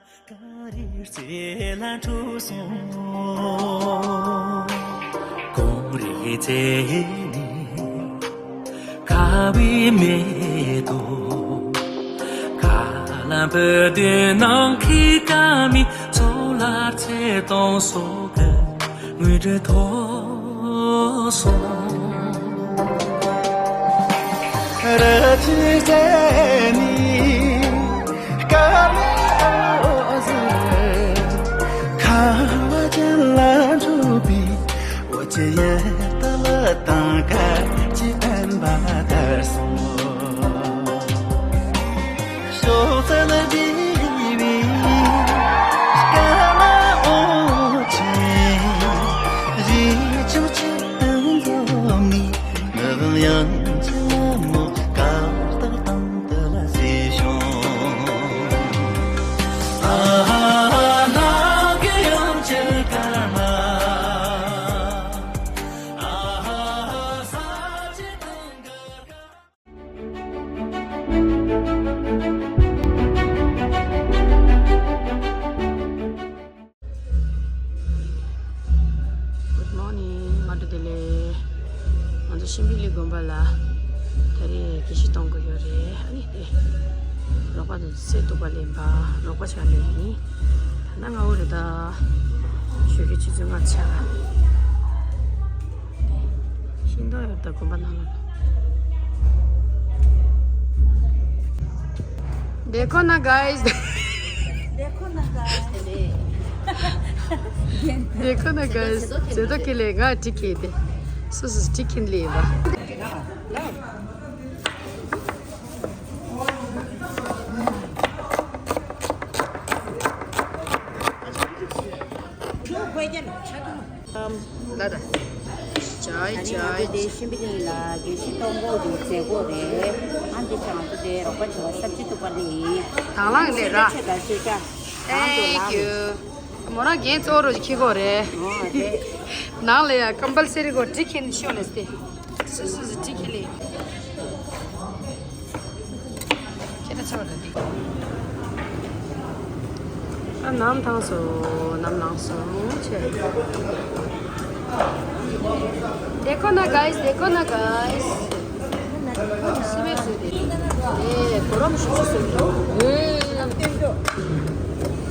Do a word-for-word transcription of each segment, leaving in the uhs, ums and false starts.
གངས་རིའི་རྩེ་ལ་འཁྲུངས་སོང་། གངས་རིའི་རྩེ་ནས་ཁ་བའི་མེ་ཏོག་ཁ་ལ་འབུད་དུས་ནམ་མཁའི་སྐར་མའི་ཚོགས་ལ་ཚེ་དང་སྲོག་གི་དངོས་གྲུབ་ཐོབ་སོང་། རི་ཆུའི་རྩེ་ནས་དཀར་མོའི་འོད་ཟེར་ཁ་བ་ཅན་ལ་འཕྲོས་པའི། འོ་ཆུ་ཡི་རྟ་ལ་དང་དཀར་གྱི་པད་མ་དར་སོང་། ཕྱོགས་བཅུ་ལ་བསྒྲིལ་བའི་སྐར་མ་འོད་ཆེན་རི་ཆུ་གཅིག་ཏུ་འཛོམས་ནས། ནུབ་ཡངས་ཀྱི་ལ་མོ་སྐར་རྟགས་དང་དུ་ལ་གསལ་བྱུང་། ཨ་ཧ་ནགས་ཀྱི་ཡང་ཅིག་སྐར་མ། ཨ་ཧ་ས་ཆེན་དང་དཀར་དཀར། Good morning. སྔ་དྲོ་བདེ་ལེགས། ང་ཚོ་ཤིང་བི་ལི་དགོན་པ་ལ་ད་རེས་དགེ་བཤེས་གཏོང་གི་ཡོད་རེད། ཨ་ནི་དེ་རོགས་པ་དང་སེ་འདུག་པ་ལེན་པ། རོགས་པ་ཆགས་ལེན་ཡིན། ད་ནང་ང་འོ་རེད་ད། ཞོགས་ཀའི་ཆུ་ཚོད་ལྔ་ཆགས། ཤིང་ཏོག་ཡོད་ད་དགོན་པ་ནང་ལ། देखो ना गाइस। देखो ना गाइस। देखो ना गाइस। ང་ཊི་ཁེན་ལེན་པ། སོ་སོ་ཊི་ཁེན་ལེན་པ། ལ་ད། ཅའི་ཅའི། དེ་ཤིང་བི་ལི་ལ་དགེ་བཤེས་གཏོང་གོ་གི་མཛད་སྒོ་རེད། ཨ་འདི་ཅང་དུ་དེ་རོགས་པ་བྱེད་པ་གསར་བརྗེ་ཐུབ་པ་ལི་ཡིན། དང་བླངས་ལས་ར། ཆེ་ད་ཤེས་ཀ། དང་དུ་ལགས། མོ་རང་རྒན་གཙོ་བོ་རུ་ཁྱི་གོ་རེད། ཨོ་རེད། ནང་ལ་ཡ་ཀམ་པལ་སེ་རི་གོ་ཊི་ཁེན་ཤོ་ལེ་སྟེ། སུ་སུ་སུ་ཊི་ཁེན་ལེ། ཁྱེད་ལ་ཆོག་རེད་དེ། ཨ་ནམ་ཐང་སོ་ནམ་ལངས་སོ་ཆེ། देखो ना गाइस, देखो ना गाइस। སི་མེ་སུ་དེ། ཨེ་གོ་རམ་ཤུ་ཤུ་སུ་འགྲོ། ཨེ་ཏེ་ཏོ།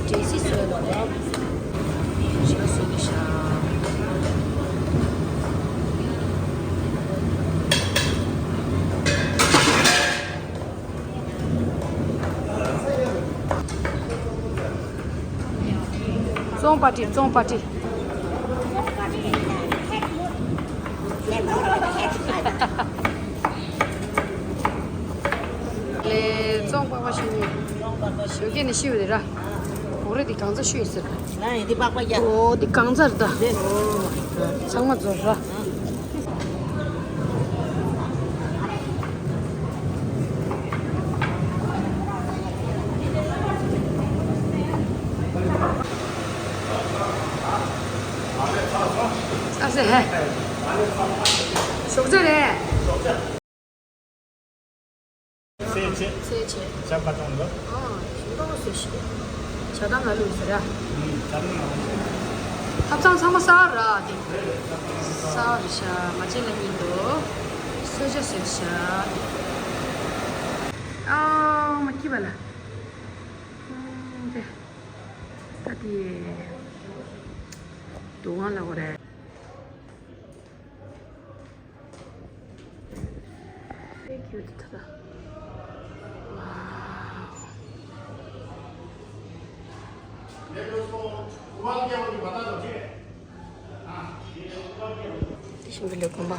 ཏེ་སི་སུ་འགྲོ། ཤ་སུ་དེ་ཤ། བཙོང་པ་ཏི་བཙོང་པ་ཏི། ལས་བཙོང་པགས་པ་ཤུ་ནི། ཞོགས་ཀས་ནི་ཤི་བ་རེད་ར། གོ་རེ་འདི་གང་ཚ་ཤུ་ཡིན་ཟེར། ན་ཡིན་འདི་པགས་པ་རྒྱ། ཨོ་འདི་གང་ཚ་རེད་ད། འདི་ཚང་མ་རྫོགས་ར། ཨ་སེ་ཧེ། ཞོགས་ཇ་རེད། སེ་ཆེ། སེ་ཆེ། ཞབས་ཁ་གཏོང་གི། ཨ་ཞིང་ཏོག་སེ་ཤི། ཇ་དང་ང་ལུས་ཟེར་ར། ཨུམ་ཇ་དང་ང་ལུས་ཟེར། ཐབ་ཚང་ཚང་མ་གསར་ར་དེ། གསར་རེད་ཤག་མ་བྱན་ལ་གཉིས་འདུག་གསོལ་ཇ་ཟེར་ཤག་ཨ་མ་སྐྱིད་པ་ལ། ཨ་དེ། ད་དེ། དུ་ཝང་ལ་འོ་རེད། Thank you. Wow. དེ་ཤིང་བི་ལི་དགོན་པ།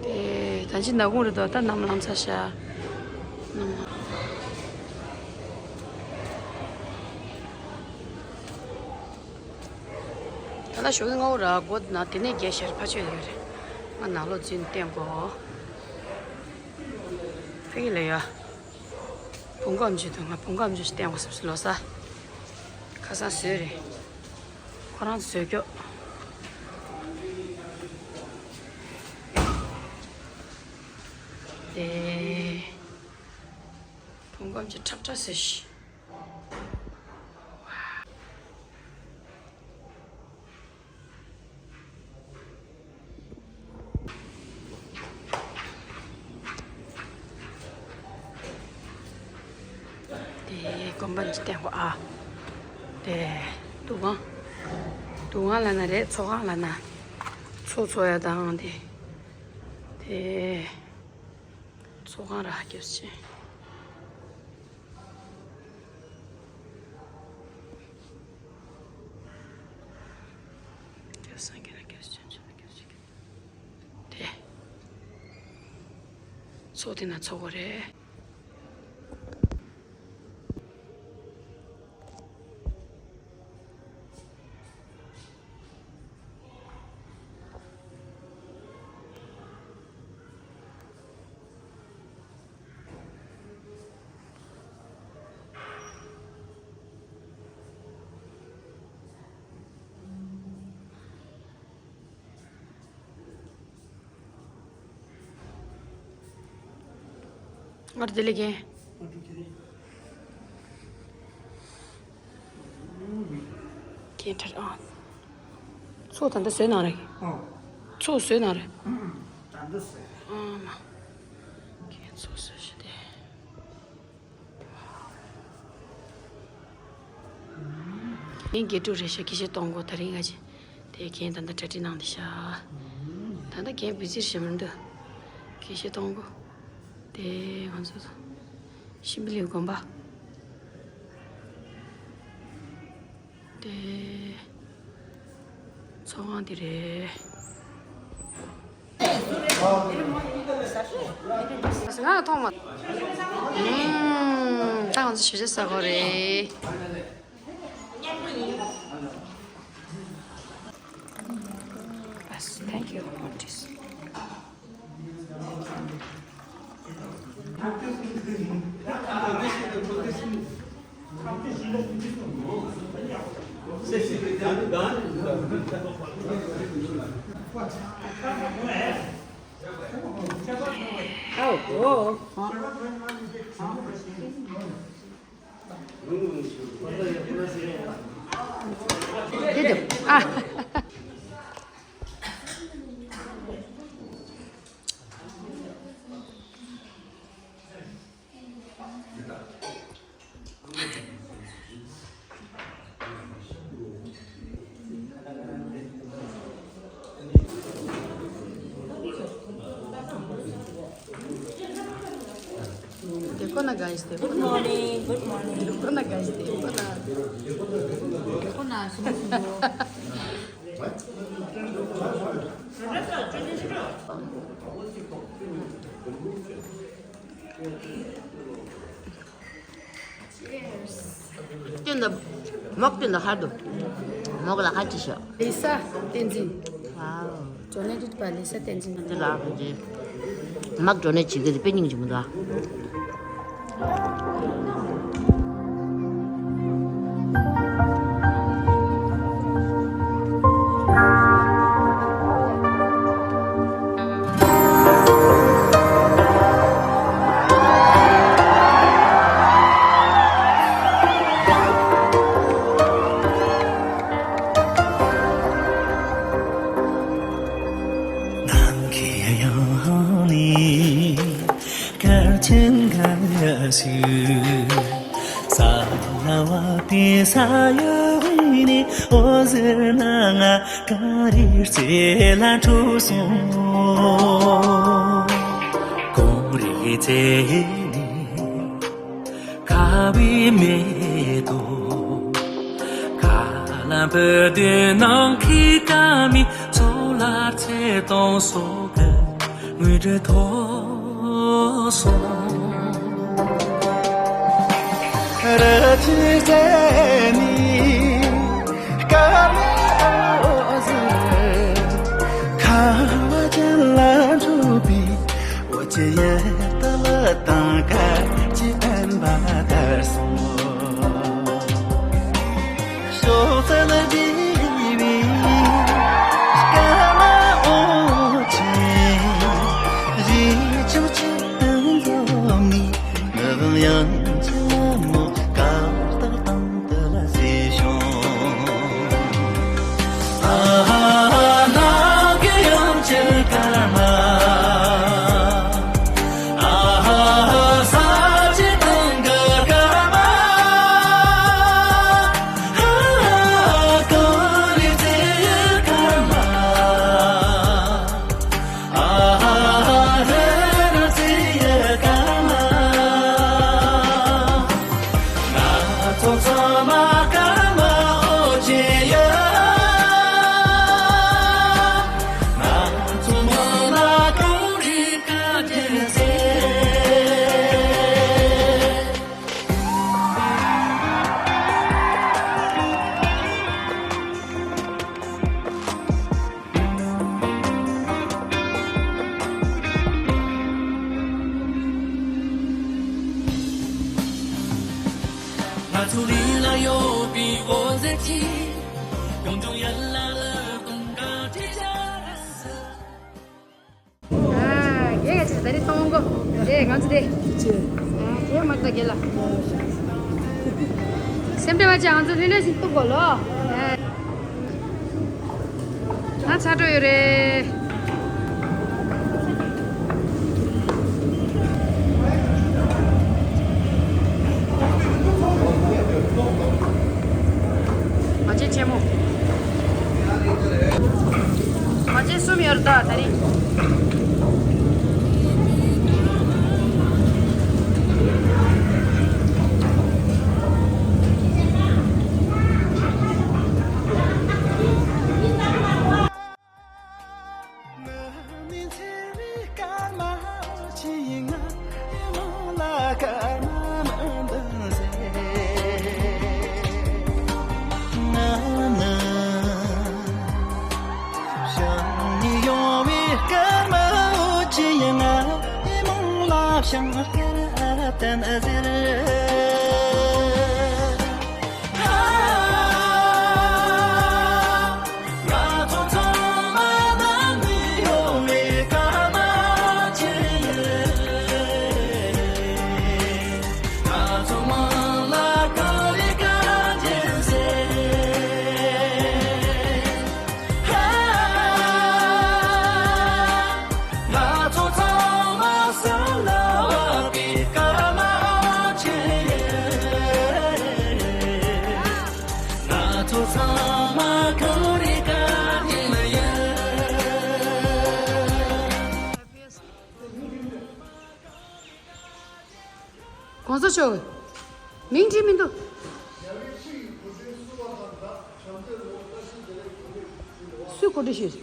དེ་ད་ཅི་ནག་ཁུང་རེད་དོ། ད་ནམ་ལངས་ཚར་ཤག་ནམ་ལངས། ད་ལྟ་ཞོགས་ཀྱི་སྔ་པོ་ར། སྒོ་ན་དེ་ནས་བརྒྱད་ཤར་ཕ་ཆོས་ཡོད་རེད། ང་ནང་ལོགས་འཛུལ་ནས་བསྟན་དགོས། ཕ་གི་ལ་ཡ། བུ་མགོ་ཨམ་ཆོས་དང་ང་བུ་མགོ་ཨམ་ཆོས་ཤིག་བསྟན་དགོས་བསམ་སོང་། ལོ་གསར་ཁ་སང་བཟོས་རེད། ཁོ་རང་ཚོ་བཟོས་ཀྱོག་དེ། ཡོང་སྐབས་ཀྱི་ཁྲག་ཁྲག་ཟེར་ཞིག་དེ་དགོན་པ་འདི་བསྟན་པ་ཨ། དེ་འདུ་ཁང་། འདུ་ཁང་ལབ་ན་རེད། ཚོགས་ཁང་ལབ་ན། ཚོགས་འཚོགས་ཡ་དང་དེ། དེ་ཚོགས་ཁང་ར་ཧ་སྐྱོ་ཆེ། སྐྱོ་སང་གི་ར་སྐྱོ་ཆེ་ཆེ་ར་སྐྱོ་ཆེ། དེ། ཚོགས་དེ་ན་ཚོགས་གོ་རེད། ང་དེ་ལས་རྒན། རྒན་ཁྲ་ཨ། ཚོགས་ད་ལྟ་བཟོས་གནང་རེད། ཨོ། ཚོགས་བཟོས་གནང་རེད། ད་ལྟ་བཟོས། ཨ་མ། རྒན་ཚོགས་བཟོས་ཤི་དེ། ངས་དགེ་ཕྲུག་རེད་ཤག་གི་ཤེས་གཏོང་གོ་ད་རིང་ང་ཅི། དེ་རྒན་ད་ལྟ་གྲ་སྒྲིག་གནང་བསྡད་ཤག་ད་ལྟ་རྒན་བི་ཛི་རེད་ཤག་མི་འདུག་གི་ཤེས་གཏོང་གོ་དེ་ང་ཚོ་ཤིང་བི་ལི་དགོན་པ། དེ། ཚོགས་ཁང་འདི་རེད། ང་ལ་མཐོང་མ། ཨུམ། ད་ང་ཚོ་ཞེ་ཆ་ཟ་གོ་རེད། Yes, thank you, aunties. དེ་ཁོ་ན་ག་ཡིན་ཏེ། Good morning, good morning. དེ་ཁོ་ན་ག་ཡིན་ཏེ་ཁོ་ན། དེ་ཁོ་ན་སུ་མོ་སུ་མོ། སྟོན་དང་། མོག་སྟོན་དང་ཧར་དུ། མོག་ལ་ཧར་ཅི་ཤོག་ལི་ས་བསྟན་འཛིན། ཝའོ། ཇོ་ནེ་ཏིད་པ་ལི་ས་བསྟན་འཛིན། འདི་ལ་ཧར་ཅི། མོག་ཇོ་ནེ་བྱེད་ཀྱི་དཔེ་སྙིང་རྗེ་མི་འདུག་ཨ། ནམ་མཁའི་དབྱིངས་ནས་སྐར་ཆེན་འགའ་ཞིག་ས་ལ་བབས་པའི་ས་གཡོ་ནས་འོད་ཟེར་སྣ་ལྔ་གངས་རིའི་རྩེ་ལ་འཕྲོས་སོང་། གངས་རིའི་རྩེ་ནས་ཁ་བའི་མེ་ཏོག་ཁ་ལ་འབུད་དུས་ནམ་མཁའི་སྐར་མའི་ཚོགས་ལ་ཚེ་དང་སྲོག་གི་དངོས་གྲུབ་ཐོབ་སོང་། རི་ཆུའི་རྩེ་ནས་སྐར་མའི་འོད་ཟེར་ཁ་བ་ཅན་ལ་འཕྲོས་པའི། འོ་ཅི་ཡེ་ཏ་ལ་དང་ཀ་ཅི་ཨན་བ་དར་སོང་། ཤོག་ཚལ་བི་བི་སྐར་མ་འོད་ཆེན་རི་ཆུ་ཆུ་ཏན་འཛོམས་ནས་ནུབ་ཡང་ ང་ཚོ་རིང་ལ་ཡོད་པའི་འོད་ཟེར་གྱིས། ཡོང་ཐུང་ཡར་ལ་ལ་དུང་དཀར་ཁྲིད་བྱ་ར་ས། ཨ། རྒྱལ་ཁ་ཆེ། ད་རེས་སོང་གོ། རེད། ང་ཚོ་རེད། ཨ། རྒྱལ་མ་ད་རྒྱལ་ལ། སེམས་ཁྲལ་མ་བྱེད། ང་ཚོ་ལྷོད་ལྷོད་ཞིག་གཏུག་གོ་ལོ། ཨ། ང་ཚ་འགྲོ་ཡོད་རེད། མ་བྱན་ཆེན་མོ། མ་བྱན་གསུམ་ཡོད་རེད་ད། ད་རིང་། གོང་ས་མཆོག་མིང་བྲིས་མི་འདུག་སུས་གོ་སྒྲིག་ཞུས།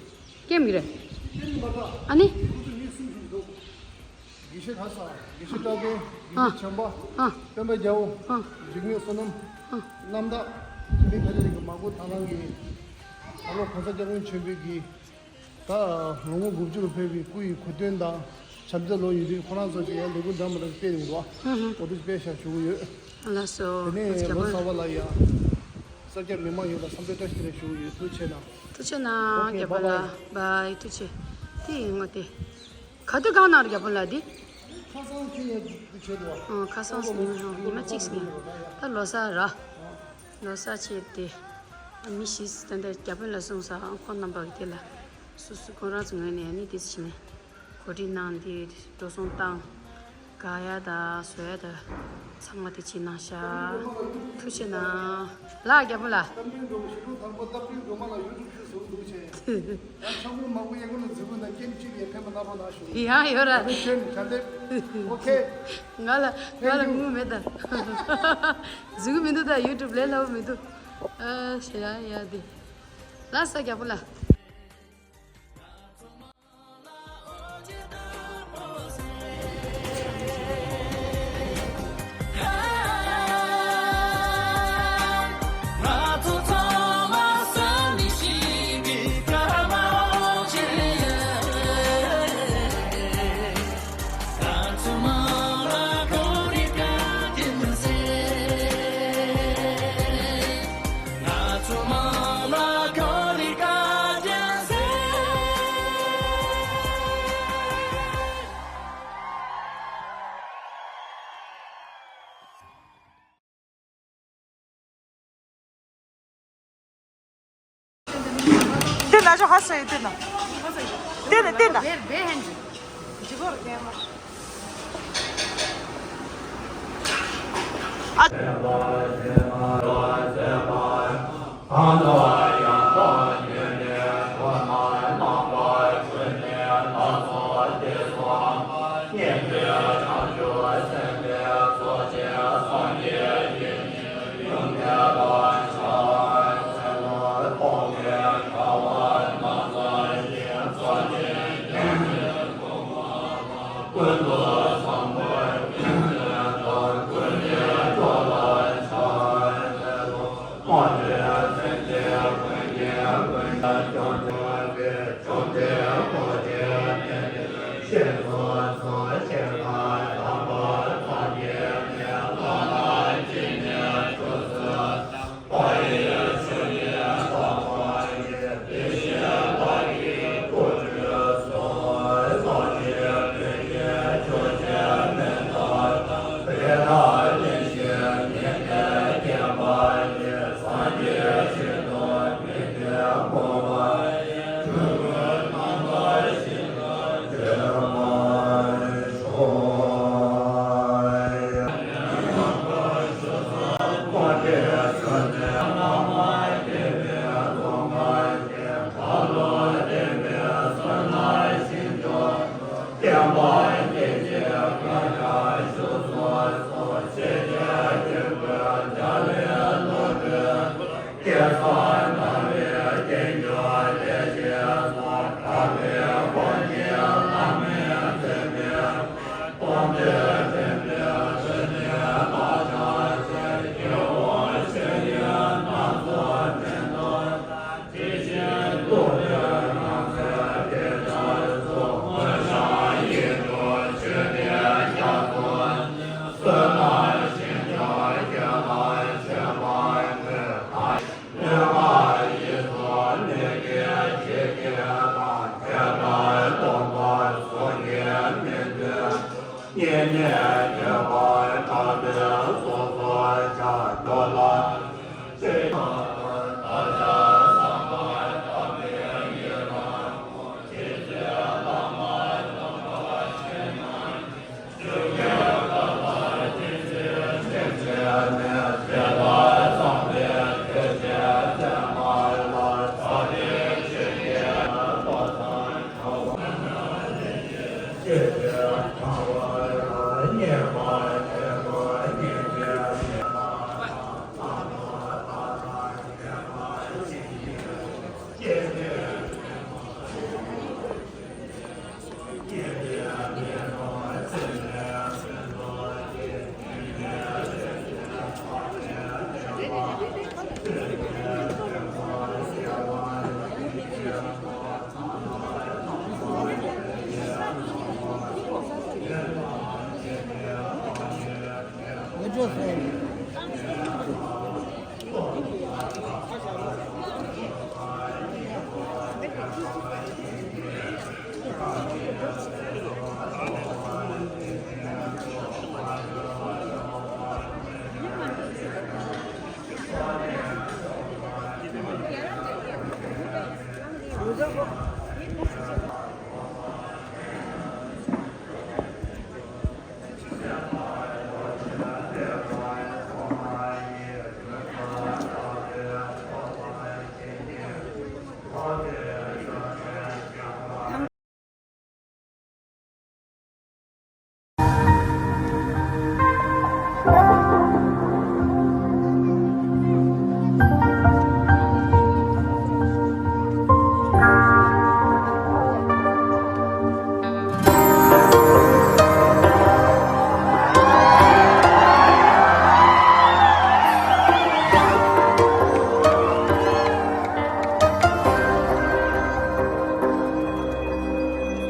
ཀེམ་གི་རེད། ཨ་ནི། དགེ་བཤེས་ག་ས། དགེ་བཤེས་བཀྲ་བསྟན། དགེ་བཤེས་བྱམས་པ། ཨ། སྤེན་པ་རྒྱལ་པོ། ཨ། འཇིགས་མེད་བསོད་ནམས། ཨ། རྣམ་དག་མི་ཕལ་ཆེར་གྱི་མ་གོ་ཐང་ལང་གི། ད་ལོ་གོང་ས་སྐྱབས་མགོན་ཆེན་པོའི་གི། ད་ལོ་ངོ་དགུ་བཅུ་ལ་ཕེབས་པའི་སྐུ་ཡི་གོ་སྟོན་དང་། བྱམས་བརྩེ་ལོ་ཡིན་དུས་ཁོ་རང་ཚོ་ཅིག་ཡང་ལས་འགུལ་འདྲ་མི་འདྲ་སྤེལ་ཡོང་འདུག་བ། ཧུམ་ཧུམ། འོ་དེ་སྤེལ་བཞག་ཞུ་གི་ཡོད། ལགས་སོ། དེ་ནས་ལོ་གསར་པ་ལ་ཡང་། ས་སྐྱ་མི་མང་ཡོངས་ལ་འཚམས་འདྲི་བཀྲ་ཤིས་བདེ་ལེགས་ཞུ་གི་ཡོད། ཐུགས་རྗེ་གནང་། ཐུགས་རྗེ་གནང་། ཨོ་ཁེ། རྒྱལ་པོ་བཱའི་ལགས། བཱའི། བཱའི། ཐུགས་རྗེ་ཆེ། དེ་ཡིན་ངོ་དེ། ག་དུས་གང་ན་རྒྱལ་པོ་ལགས་འདི། ཁ་སང་ཁྱེད་ཡང་འདི་བྱས་འདུག་བ། ཨང་། ཁ་སང་ཉི་མ་ཉི་མ་གཅིག་ཟིན། ད་ལོ་གསར་ར། ལོ་གསར་བྱས་ཏེ། མི་ཞིག་ད་ལྟ་རྒྱལ་པོ་ལ་གསུངས་ས། ཁོང་རྣམ་པ་གི་དེ་ལ། སོ་སོ་ཁོང་རང་ཚོ་ངོས་ནས་ནི་དེ་བྱས་ནས་གོ་སྒྲིག་གནང་སྟེ་འགྲོ་སོང་བཏང་། དགའ་ཡ་དང་བཟོ་ཡ་དང་ཚང་མ་དེ་བྱས་གནང་ཤག་ཐུགས་རྗེ་གནང་། ལགས་རྒྱལ་པོ་ལགས། རྟ་མགྲིན་སྒྲོལ་མ། ཞི་ཁྲོ་དམ་པ་རྟ་མགྲིན་སྒྲོལ་མ་ལ་ཡུ་ཊུབ་ཞུ་ཟུར་འདུག་ཆེ། ཡང་ཆང་ཕོར་མང་པོ་གཡས་སྐོར་ལ་འཛུལ་དགོས་ན་རྐྱེན་གཅིག་ཡང་ཕན་པ་སྣ་ཚོགས་གནང་ཞུ། ཡང་ཡོད་ར། ཨ་ནི་ཁྱེད་གྲ་སྒྲིག་ཨོ་ཁེ། ང་ལ་ང་ལ་དངུལ་མེད་ད། འཛུལ་གི་མི་འདུག་ད་ཡུ་ཊུབ་ལས་སླ་པོ་མི་འདུག་ཨ་ཤ་ཡ་ཡ་དེ། ལགས་སོ་རྒྱལ་པོ་ལགས། དེ་ན་ཅོ་ཧ་སོ་ཡི་དེ་ན། དེ་ན་དེ་ན།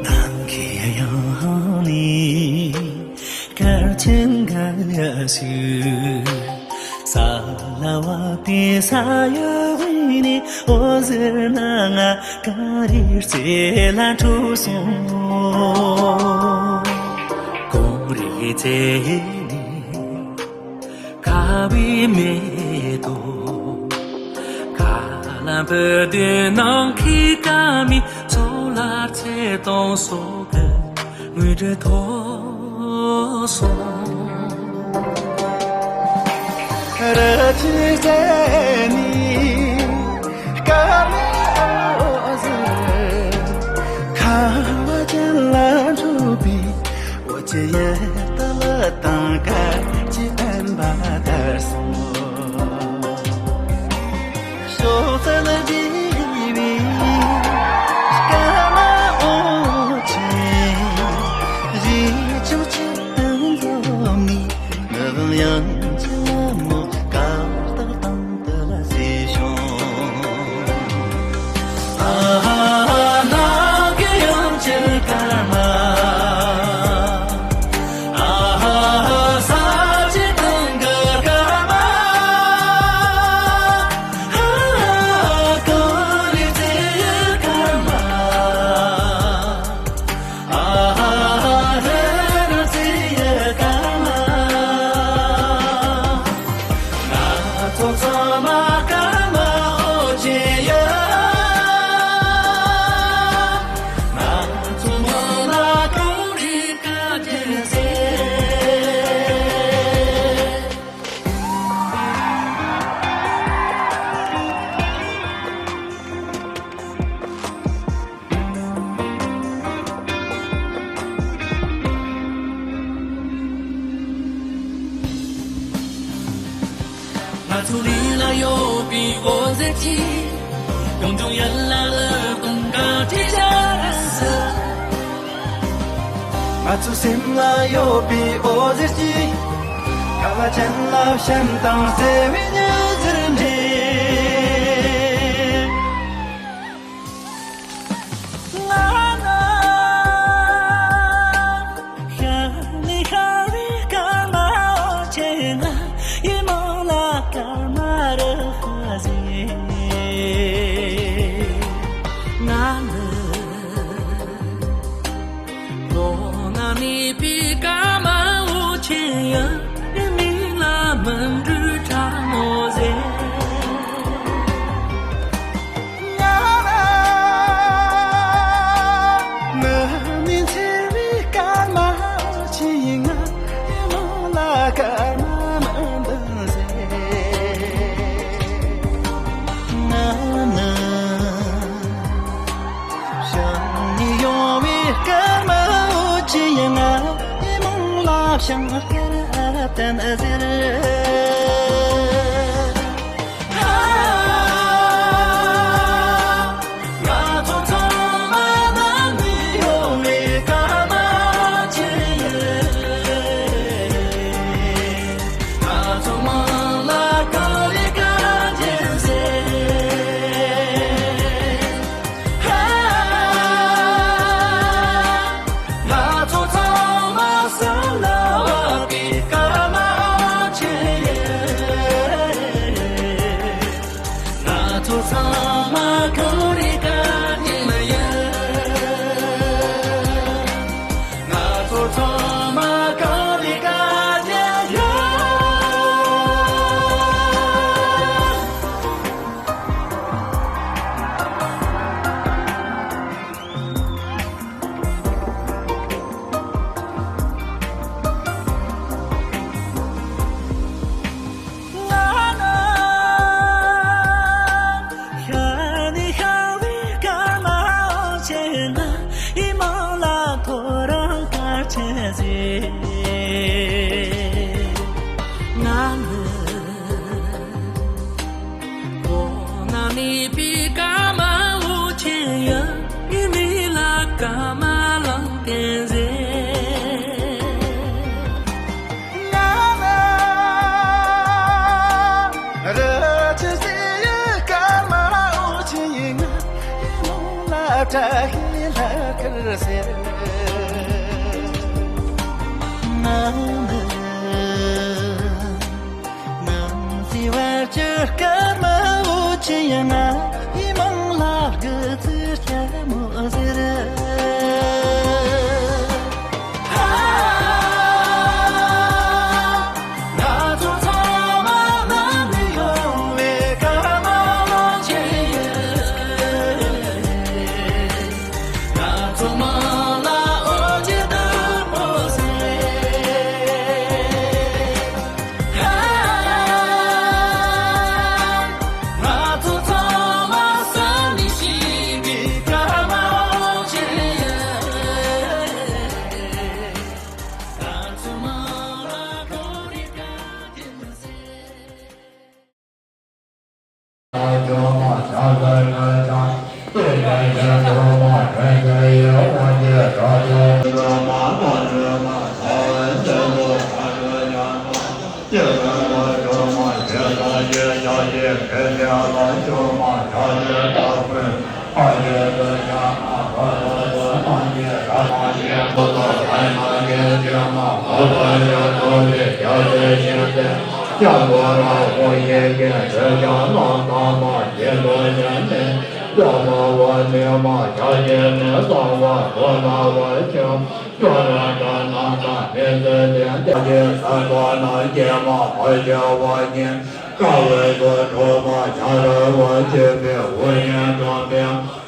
ནམ་མཁའི་ཡང་ནི་སྐར་ཆེན་འགའ་ཞིག་ས་ལ་བབས་ཏེ་ས་གཡོ་བས་ནི་འོད་ཟེར་སྣ་ལྔ་ག་རེ་རྩེ་ལ་འཁྲུགས་སོང་། གངས་རིའི་རྩེ་ནས་ཁ་བའི་མེ་ཏོག་ཁ་ལ་འབུད་དེ་ནམ་མཁའི་སྐར་མའི་ཚོགས་ལ་ཚེ་དང་སྲོག་གི་དངོས་གྲུབ་ཐོབ་སོང་། རི་ཆུའི་རྩེ་ནས་སྐར་མའི་འོད་ཟེར་ཁ་བ་ཅན་ལ་འཕྲོས་པའི། འོ་ཆེ་ཡ་ཏ་ལ་དང་དཀར་གྱི་བསྟན་པ་དར་སོང་། ཤོག་རྩལ་བགྲེས་པའི་སྐར་མ་འོད་ཆེན། རི་ཆུ་ཆུ་དང་འཛོམས་ནས་ནུབ་ཡངས་ཀྱི་ལ་མོ་དཀར་རྟགས་དང་དུ་ལ་གཟིགས་བྱུང་། ཨ་ཧ་ནགས་ཀྱི་ཡང་ཅིག་སྐར་མ། ཨ་ཧ་ས་ཆའི་སྟེང་གི་སྐར་མ། ཨ་ཧ་གངས་རིའི་རྩེ་ཡི་སྐར་མ། ཨ་ཧ་ཧ་ཧེ་ར་ཙི་ཡ་ཀ་མ། ང་ཚོ་ཚང་མ་སྐར་མ་འོད་ཆེན་ཡ། ང་ཚོ་མི་ལ་གངས་རིའི་སྐར་ཆེན་ཟེར། ང་ཚོའི་རིགས་ལ་ཡོད་པའི་འོད་ཟེར་གྱིས། ཡང་བྱུང་ཡན་ལག་ལ་གདུང་དཀར་སྤྲས་བྱ་ར་ཟེར། ང་ཚོའི་སེམས་ལ་ཡོད་པའི་འོད་ཟེར་གྱིས། ཁ་བ་ཅན་ལ་བྱམས་དང་བརྩེ་བའི་མྱུར་མཛད་འདྲེན། ང་ནི་ཤར་ནས་ཤར་བའི་སྐར་མ་འོད་ཆེན་ལ། ཡིད་སྨོན་ལ་སྐར་མ་རུ་ཁ་ཟེར། ང་ནི་ལོ་ན་མེད་པའི་སྐར་མ་ ཀརྨ་མི་འདུག་ཟེར། ང་ནི་བྱང་ནས་ཡོང་བའི་ཀརྨ་འོ་ཆེན་ཡིན། ང་ཡི་མིང་ལ་བྱང་སྐར་བསྟན་ཟེར། ང་ཚོ་ཚང་མ་ནང་ནས་ཡོང་བའི་ཀརྨ་ཆེན་ཡིན། ང་ཚོ་མང་ལ་གང་ལས་ཀ་ཅན་ཟེར། ང་ཚོ་ཚང་མ་བསམ་ལ་བབས་པའི་ཀརྨ་ཆེན་ཡིན། ང་ཚོ་ཚང་མ་གང་རེད་ག་ཉིན་ཡིན། ང་ཚོ་ཚང་མ་གང་རེད་ག་ཉིན་ཡིན། གོང་ན་གནས་པའི་ཀརྨ་འོ་ཆེན་ཡིན། ངའི་མིང་ལ་ཀརྨ་ལམ་བསྟན་ཟེར། ང་ནི་རི་ཆུ་སེ་ཡི་ཀརྨ་འོ་ཆེན་ཡིན། ངའི་མིང་ལ་བཀྲ་ཤིས་ལྷ་སྐལ་ཟེར། ང་ནི་ནང་སྲིད་བར་གྱི་སྐར་མ་འོ་ཆེན་ཡིན། ང་ཡི་མིང་ལ་སྐུ་ཚེ་ལྟད་མོ་ཟེར། ང་ཚོ་ཚང་མ་ནང་ནས་ཡོང་བའི་སྐར་མ་འོ་ཆེན་ཡིན། ང་ཚོ་མིང་ལ་འོ་ཆེན་བདུད་མོ་ཟེར། ང་ཚོ་ཚང་མ་བསམ་མི་ཤེས་པའི་སྐར་མ་འོ་ཆེན་ཡིན། ང་ཚོ་མིང་ལ་གང་རེད་ག་དེ་མ་ཟེར།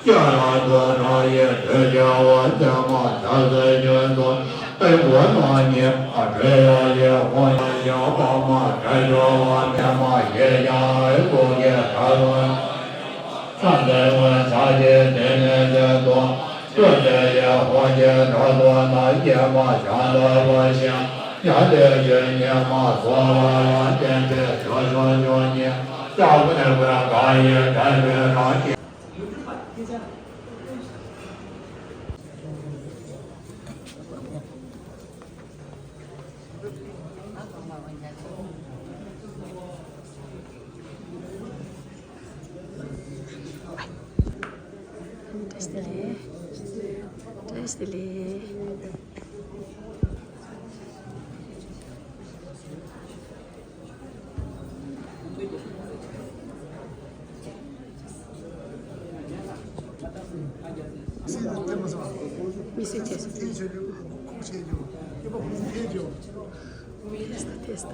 སྐྱ་ར་དུ་ར་ཡི་དུས་ཀྱང་བ་ཚེ་མ་ཆ་ཟེར་ཡོད་དོ། ཨེ་བོ་ནོ་ཉི་ཨ་བྲེ་ཡ་ཡེ་ཧོ་ཡ་ཡ་པ་མ་བྲེ་ཡོ་བ་མེ་མ་ཡེ་ཡ་ཨེ་བོ་ཡེ་ཁ་ལོ་ས་ལེ་བ་ཆ་ཡེ་དེ་ནེ་ལེ་དོ། ཏུ་ལེ་ཡེ་ཧོ་ཡེ་ར་དོ་ན་ཡེ་མ་ཤ་ལ་བ་ཤ་ཡ་ལེ་ཡེ་ཉེ་མ་སོ་བ་ལ་བསྟན་པའི་ཇོ་ཇོ་ཇོ་ཉེ་ཡ་བེ་བེ་ག་ཡེ་བེ་བེ་ར་ཡེ། བཀྲ་ཤིས་བདེ་ལེགས། བཀྲ་ཤིས་བདེ་ལེགས། མི་སེར་བཅས་སུ། ཐེ་སྟ་ཐེ་སྟ།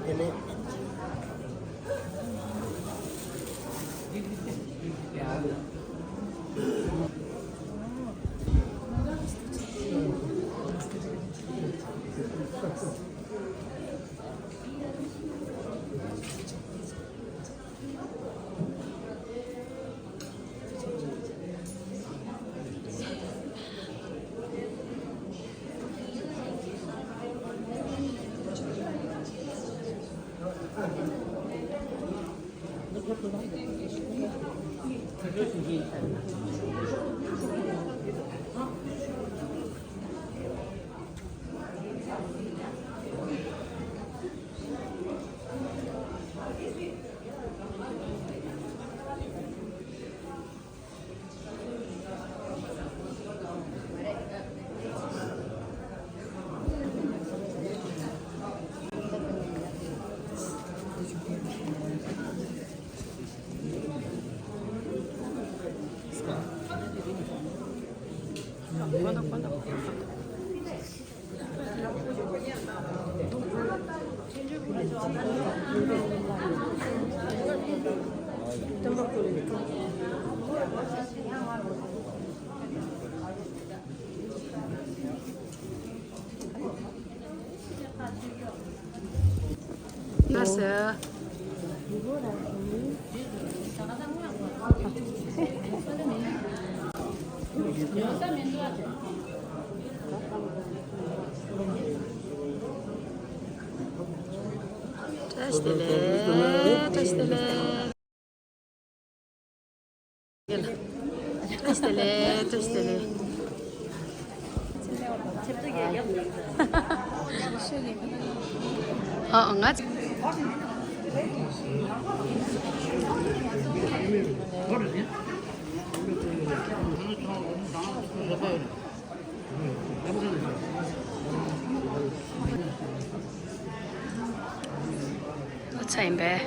དེ་ནས་ ལགས་སོ། བཀྲ་ཤིས་བདེ་ལེགས། བཀྲ་ཤིས་བདེ་ལེགས། བཀྲ་ཤིས་བདེ་ལེགས། བཀྲ་ཤིས་བདེ་ལེགས། ཨ། ང་ཚ་ཡིན་པས།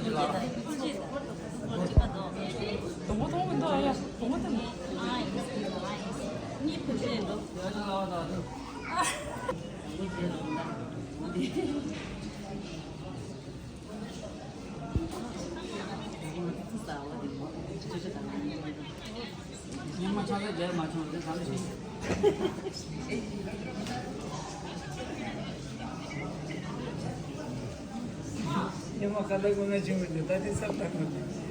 སྡོང་པོ་མཐོང་མི་འདུག་ཨ་ཡ། སྡོང་པོ་དེ། ཨ་ཡིན་ཡིན། ཨ་ཡིན། གཉིད་ཁུག་ཅིག་འདུག་ཉི་མ་ཆ་ལ་རྒྱལ་མ་བྱུང་རེད་བསམ་ཞིང་། ཉི་མ་ཁ་ལག་ངོ་མ་བྱུང་བ་འདི་ད་དེ་སབ་ཐག་མ་རེད།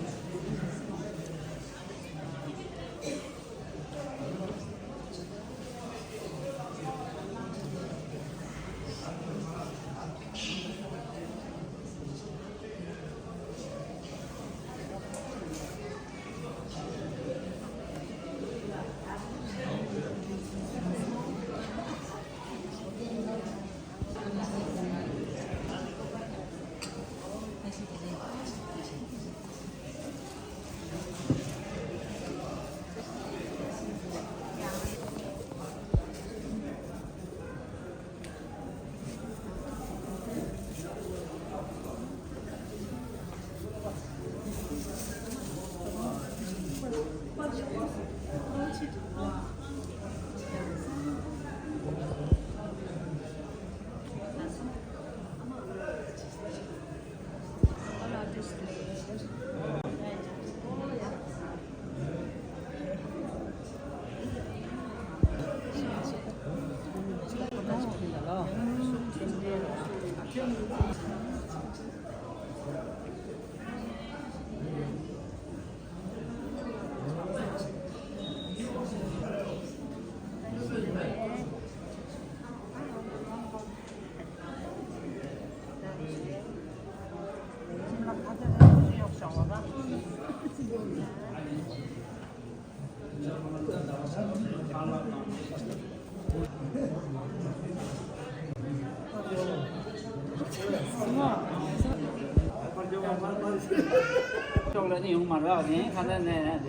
ཕྱོགས་ལ་ནི་ཡོང་མ་རག་ནས་ཁ་ན་ནས་ནས།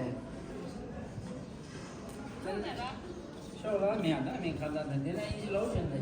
ཤོག་ལ་མེད་ན་མེད་ཁ་ལ་ད་འདི་ན་ཨིན་ཇི་ལོ་ཞན་ཏེ།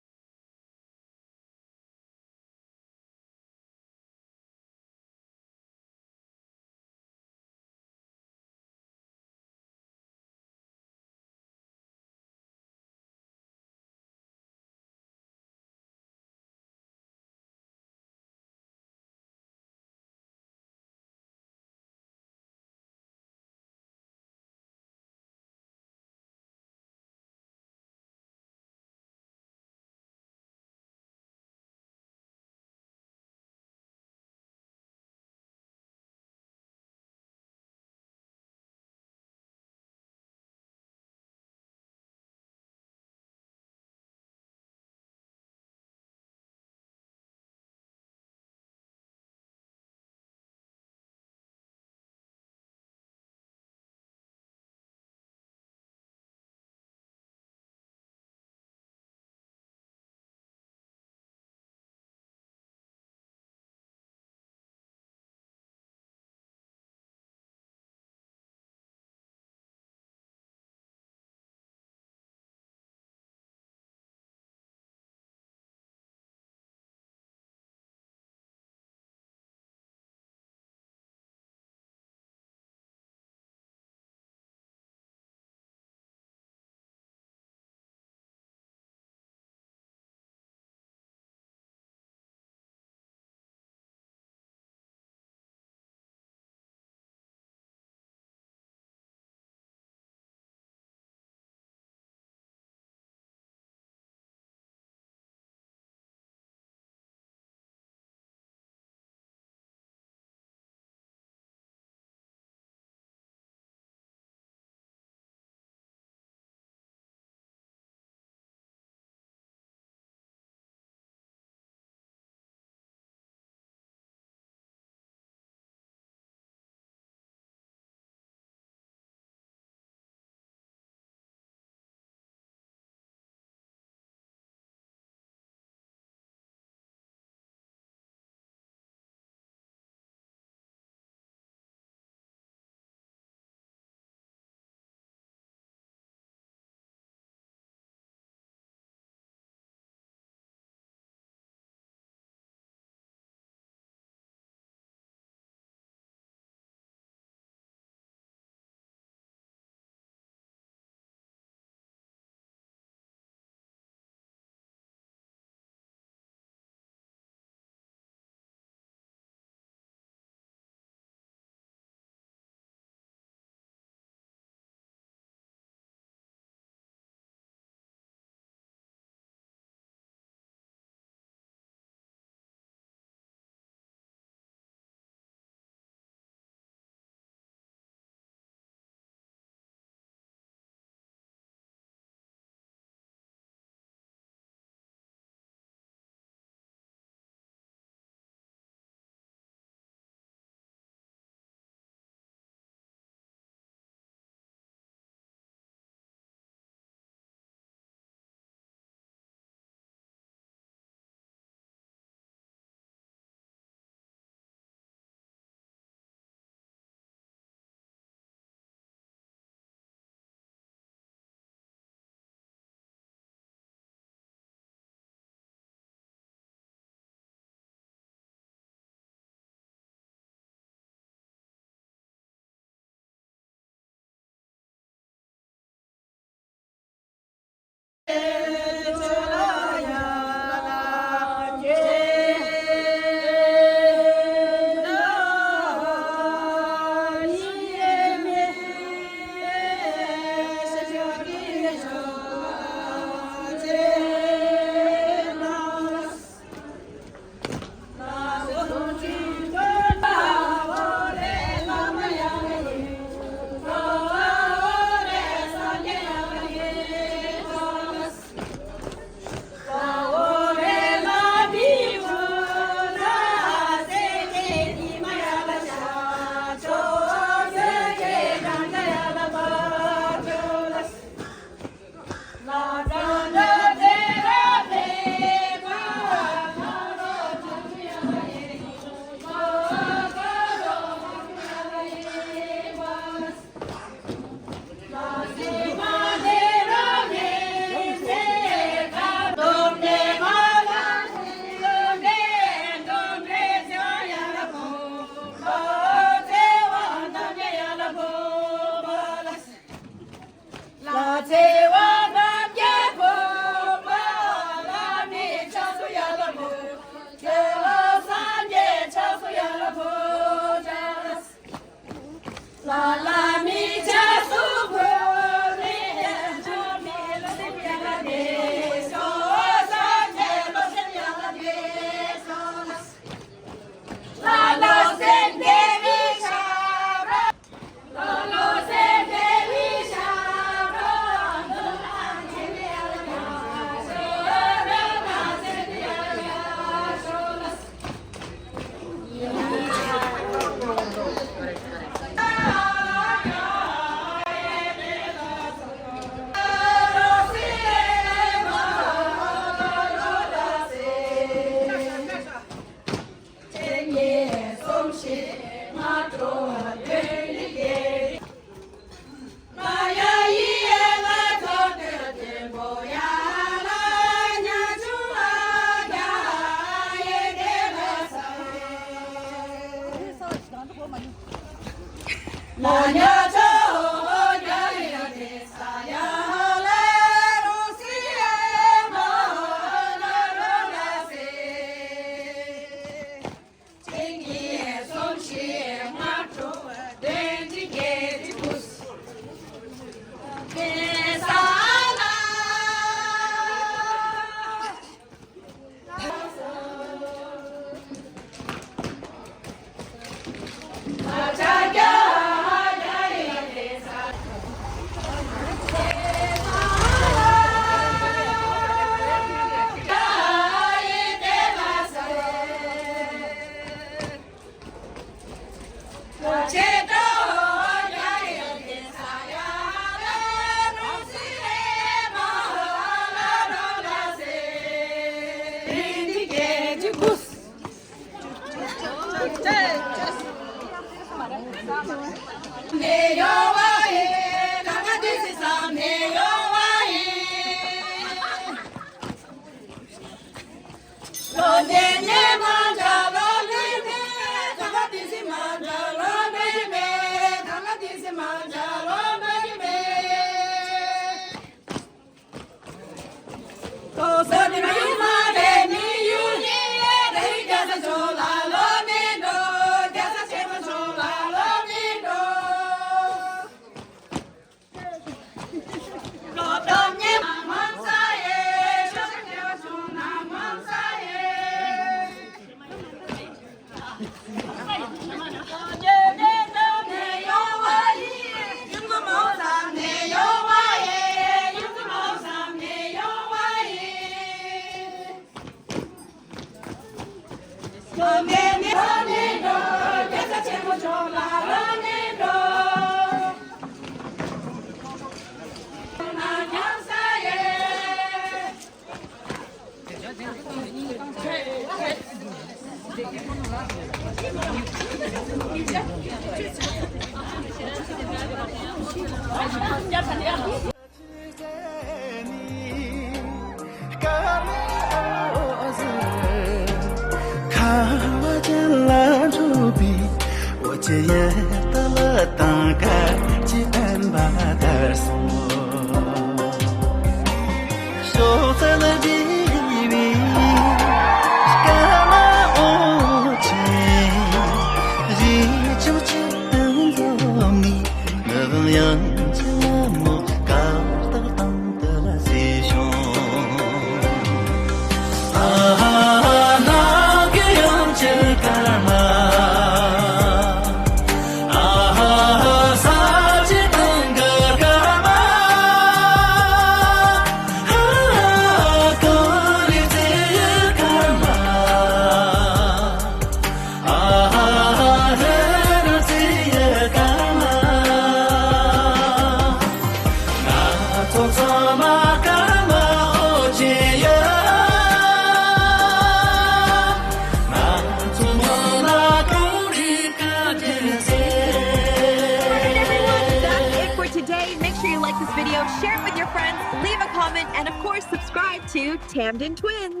Alright, everyone, that's it for today. Make sure you like this video, share it with your friends, leave a comment, and of course, subscribe to Tamden Twins.